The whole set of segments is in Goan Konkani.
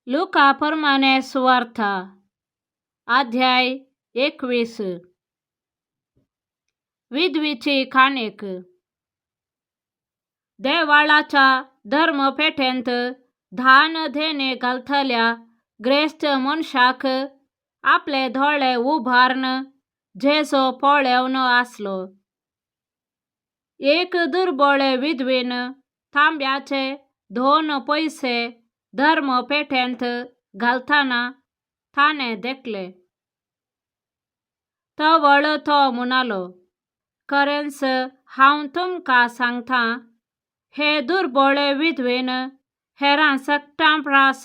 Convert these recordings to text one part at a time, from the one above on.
लुका प्रमाणे सुवार्ता, अध्याय 21. विधवीची काणीक. देवाळाच्या धर्मपेठेंत धान देणे घालतल्या ग्रेस्त मनशाक आपले दोळे उबारून जेजू पळेवन आसलो. एक दुर्बळे विधवीन तांब्याचे 2 पयशे धर्मपेठेंत घालतना ताणें देखले. तवळ तो म्हणालो, खरेंच हांव तुमकां सांगता, हे दुर्बळे विधवेन हेरां सगटां प्रास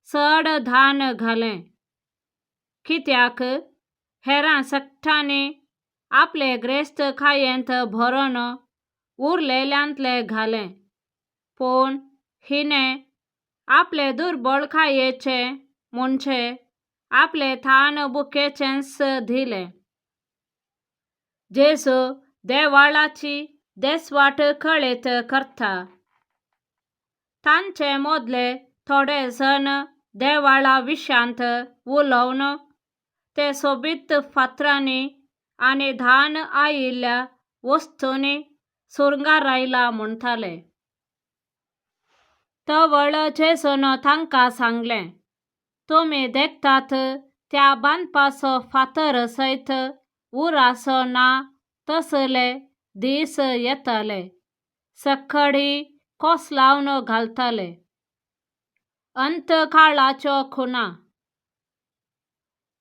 चड धान घालें. कित्याक हेरां सगटांनी आपले ग्रेस्त कायेंत भरून उरलेल्यांतलें घालें, पूण हिणें आपले दुर्बळकायेचें म्हणजे आपले थान बुकेचेंच दिलें. जेजू देवाळाची देसवाट कळीत करता. तांचे मदले थोडे जण देवाळा विशांत उलोवन ते सोबीत फातरांनी आनी धान आयिल्ल्या वस्तूंनी सुरंगारायला म्हणटाले. तवळ जेजून तांकां सांगलें, तुमी देखतात त्या बांदपाचो फातर सयत उराचो ना तसले दीस येतले, सकाळी कोसलावन घालतले. अंतकाळाच्यो खुणा.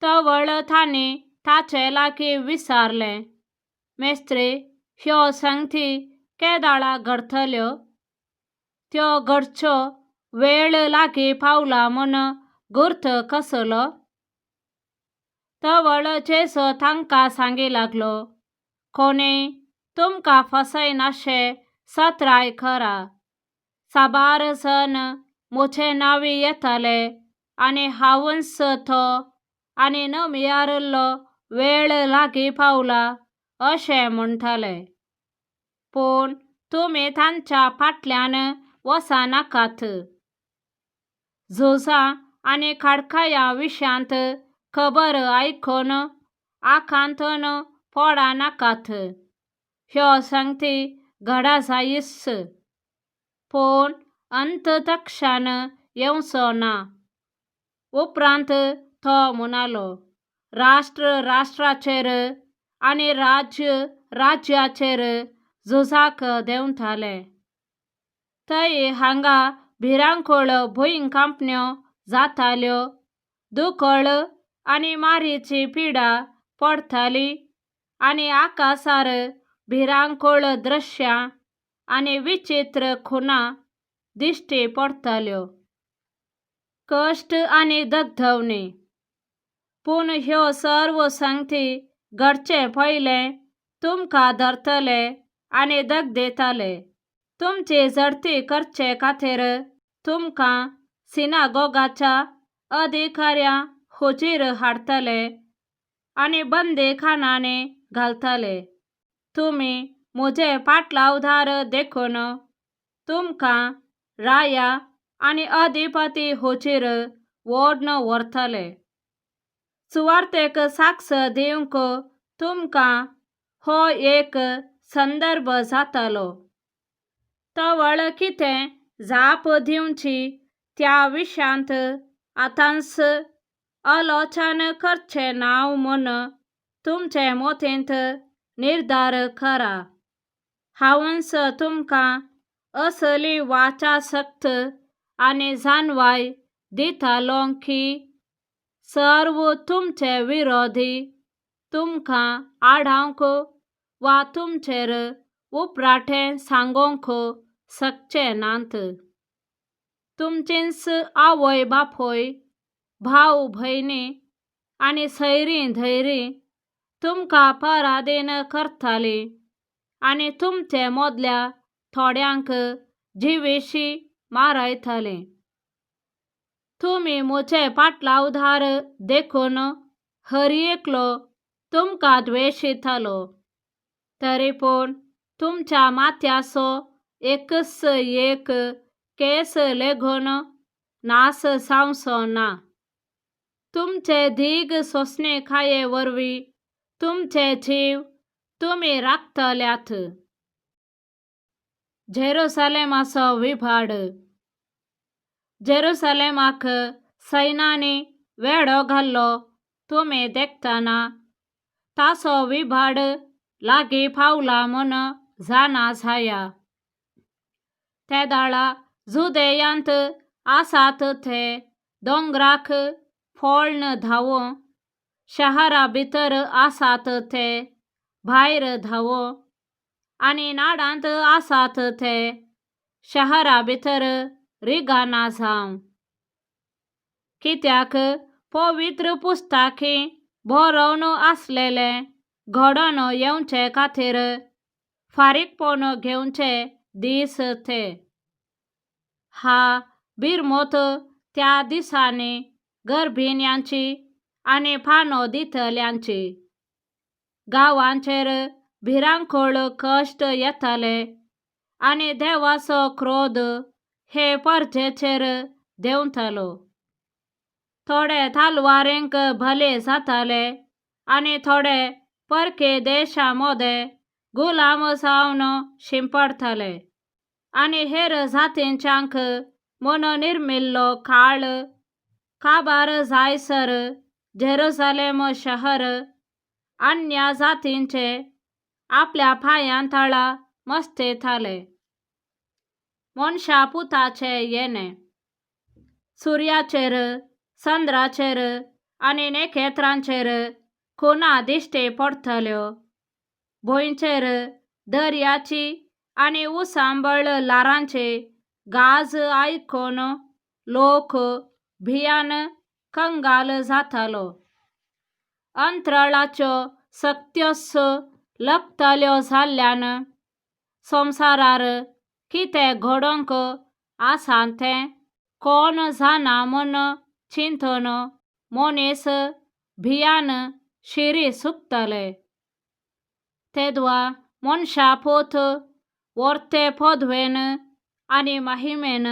तवळ तांणी ताचे लागीं विचारलें, मेस्त्री, ह्यो संगती केदाळा घडटल्यो? त्यो घडच्यो वेळ लागीं पावला म्हूण गुर्त कसलो? तवळ जेजू तांकां सांगी लागलो, कोणीय तुमकां फसयनाशें सत्राय करा. साबार जण म्हजे नांवी येतले आनी हांवूच तो आनी नमियारिल्लो वेळ लागीं पावला अशें म्हणटले. पूण तुमी तांच्या फाटल्यान वचनाकात. झुजां आनी खाडकाया विशांत खबर आयकून आकांतून पडनाकात. ह्यो संगती घडा जायच, पूण अंत तक्षण येवचो ना. उपरांत तो म्हणालो, राष्ट्र राष्ट्राचेर आनी राज्य राज्याचेर झुजाक देंवतले. थंय हांगा भिरांकूळ भुंयकांपण्यो जाताल्यो, दुकळ आनी मारीची पिडा पडटली आनी आकाशार भिरांकूळ दृश्यां आनी विचित्र खुणा दिश्टी पडटल्यो. कश्ट आनी दगदवणी. पूण ह्यो सर्व संगती घडचे पयलें तुमकां धरतले आनी दगदयतले. तुमची झडती करचे खातीर तुमकां सिनागोगाच्या अधिकाऱ्यां हुजीर हाडटले आनी बंदीखानांनी घालतले. तुमी म्हजे पाटलावदार देखून तुमकां राया आनी अधिपती हुजीर ओडून व्हरतले. सुवार्तेक साक्ष दिवंक तुमकां हो एक संदर्भ जातलो. तवळ कितें जाप दिवची त्या विशांत आतांच आलोचन करचें ना म्हूण तुमचे मतींत निर्धार करा. हांवूच तुमकां असली वाचाशक्त आनी जाणवाय दितलो की सर्व तुमचे विरोधी तुमकां आडावंक वा तुमचेर उपराटें सांगूंक शकचे नात. तुमचीच आवय बापूय, भाव भयणी आनी सैरीं धैरीं तुमकां पराधीन करतलीं आनी तुमचे मदल्या थोड्यांक जिवेशी मारयतलीं. तुमी म्हजे पाटलावदार देखून हर एकलो तुमकां द्वेशितलो. तरी पूण तुमच्या माथ्याचो एकच एक केस लेगून नास जावचो ना. तुमचे धीग सोंसणीकाये वरवीं तुमचे जीव तुमी राखतल्यात. जेरुसलेमाचो विभाड. जेरुसलेमाक सैनांनी वेडो घाल्लो तुमी देखतना ताचो विभाड लागीं पावला म्हूण जाणा जाया. तेदाळा जुदेयांत आसात ते दोंगराक पळून धांवूं, शहरा भितर आसात ते भायर धांवूं आनी नाडांत आसात ते शहरा भितर रिगाना जावं. कित्याक पवित्र पुस्तकी बरोवन आसलेलें घडोवन येवचे खातीर फारीकपण घेवचे दीस ते. हा बिरमत त्या दिसांनी गर्भिण्यांची आनी पानो दितल्यांची. गांवांचेर भिरांकूळ कश्ट येतले आनी देवाचो क्रोध हे परजेचेर देंवतलो. थोडे तलवारींक बळी जातले आनी थोडे परकी देशां मदें गुलाम जावन शिंपडटले आनी हेर जातींच्यांक म्हूण निर्मिल्लो काळ काबार जायसर जेरुसलेम शहर अन्य जातींचे आपल्या पांयां तळा मस्तेताले. मनशा पुताचें येणें. सुर्याचेर, चंद्राचेर आनी नखेत्रांचेर खुणा दिश्टी पडटल्यो. भंयचेर दर्याची आनी उचांबळ ल्हारांची गाज आयकून लोक भियान कंगाल जातलो. अंतराळाच्यो शक्त्योच लकतल्यो जाल्ल्यान संवसारार कितें घडोवंक आसा तें कोण जाणा म्हूण चिंतून मनीस भियान शिरी सुकतले. तेदवा मनशा पूत वर्ते पदवेन आनी महिमेन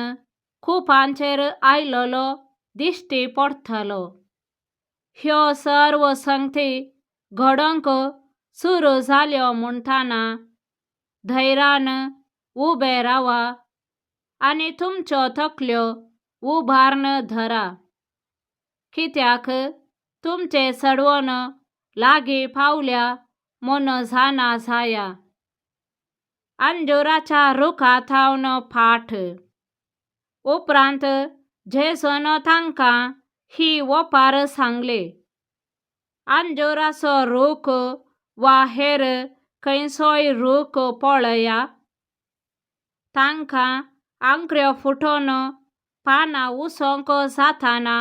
कुपांचेर आयलेलो दिश्टी पडटलो. ह्यो सर्व संगती घडोवंक सुरू जाल्यो म्हणटना धैर्यान उबे रावा आनी तुमच्यो तकल्यो उबारून धरा. कित्याक तुमचें चडवण लागीं पावल्या म्हूण जाणा जाया. अंजुराच्या रुखा थावन पाठ. उपरांत जेजून तांकां ही ओपार सांगली. अंजुराचो रूख वा हेर खंयचोय रूख पळया. तांकां आंकऱ्यो फुटून पानां उसोवंक जाताना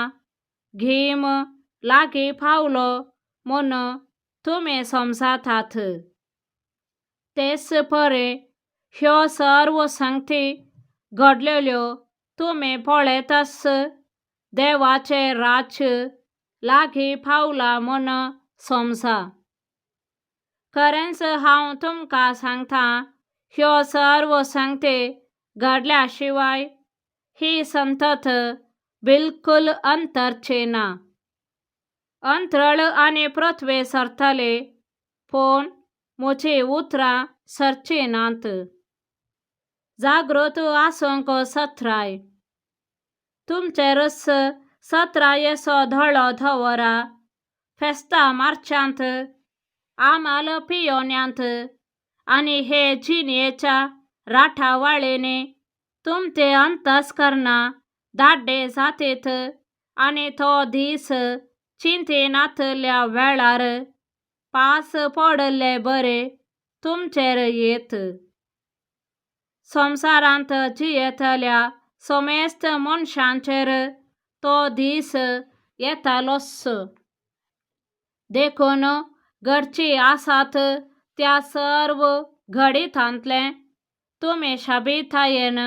गीम लागीं पावलो म्हूण तुमी समजतात. तेच परी ह्यो सर्व संगती घडलेल्यो तुमी पळयताच देवाचें राज्य लागीं पावलां म्हूण समजा. खरेंच हांव तुमकां सांगतां, ह्यो सर्व संगती घडल्या शिवाय ही संतत बिलकुल अंतरची ना. अंतरळ आनी पृथ्वी सरतली, पूण म्हजीं उतरां सरचीं नात. जागृत आसूंक सत्राय. तुमचेरच सत्रायेचो दोळो दवरा. फेस्तां मार्चांत, आमाल पियोन्यांत आनी हे जिणेच्या राटावळींनी तुमचें अंतस्करणां दाड्डे जातीत आनी तो दीस चिंतिनातल्या वेळार पास पडिल्ले बरे तुमचेर येत. संवसारांत जियेतल्या समेस्त मनशांचेर तो दीस येतलोच. देखून घडची आसात त्या सर्व घडितांतलें तुमी शाबीतायेन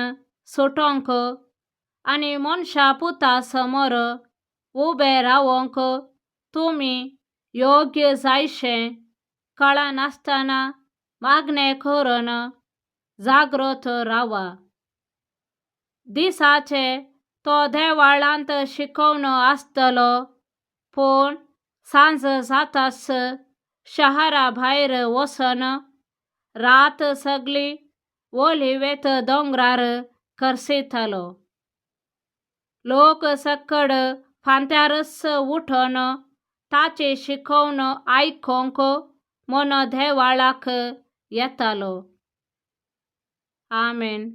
सुटोवंक आनी मनशा पुता समोर उबे रावोंक तुमी योग्य जायशें कळनासतना मागणें करून जागृत रावा. दिसाचे तो देवाळांत शिकोवन आसतलो, पूण सांज जाताच शहरा भायर वचून रात सगळी ओलिवेत दोंगरार खर्सितालो. लोक सक्कड फांत्यारच उठून ताची शिकोवण आयकोंक म्हूण देवाळाक येतालो. आमेन.